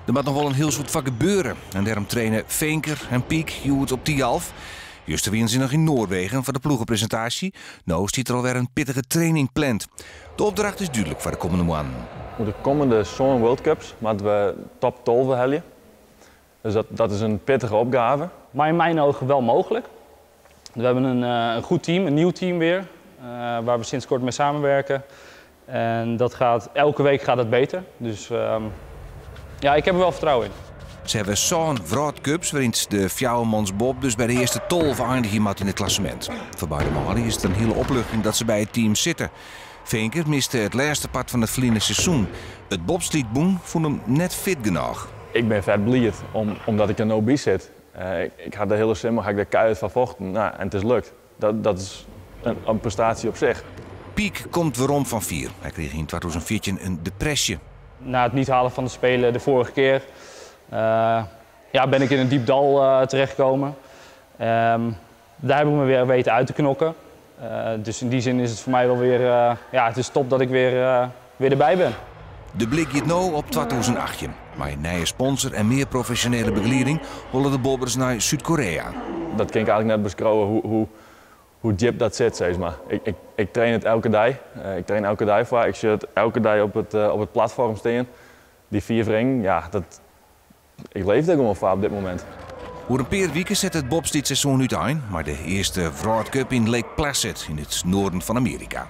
Der moat noch wol in hiel soad foar gebeure en dêrom traine Veenker en Pieck hjoed op Thialf. Juster wiene se noch yn Noarwegen foar de ploegepresintaasje. No stiet der alwer in pittige training pland. De opdracht is dúdlik foar de kommende moannen. Oer de kommende sân World Cups moatte we top 12 helje. Dus dat is in pittige opgave. Maar in mijn ogen wel mogelijk. We hebben een goed team, een nieuw team weer, waar we sinds kort mee samenwerken. En elke week gaat het beter. Dus ja, ik heb er wel vertrouwen in. Se hawwe sân wrâldcups wêryn't de fjouwermansbob dus by de earste 12 einigje moat yn it klassemint. Foar beide manlju is it in hiele opluchting dat se by it team sitte. Veenker miste it lêste part fan it ferline seizoen. It bobslydbûn fûn him net fit genôch. Ik bin fet bliid omdat ik der no by sit. Ik ha de hiele simmer ha ik der keihard foar fochten, nou, en it is lukt. Dat is in prestaasje op sich. Pieck komt werom fan fier. Hy krige yn 2014 in depresje. Na het niet halen van de Spelen de vorige keer, ja, ben ik in een diep dal terechtgekomen. Daar heb ik me weer weten uit te knokken. Dus in die zin is het voor mij wel weer, ja, het is top dat ik weer erbij ben. De blik giet no op 2018. Mei in nije sponsor en mear profesjonele begelieding wolle de bobbers nei Súd-Koreä. Dat kin ik eigentlik net beskriuwe hoe djip dat sit, sis mar. Ik train it elke dei. Ik train elke dei foar. Ik sjoch it elke dei op it platfoarm stean. Dy fiif ringen, ja, ik leef dêr gewoan foar op dit momint. Oer in pear wiken set it bobslydseizoen útein mei de earste Wrâldcup yn Lake Placid yn it noarden fan Amearika.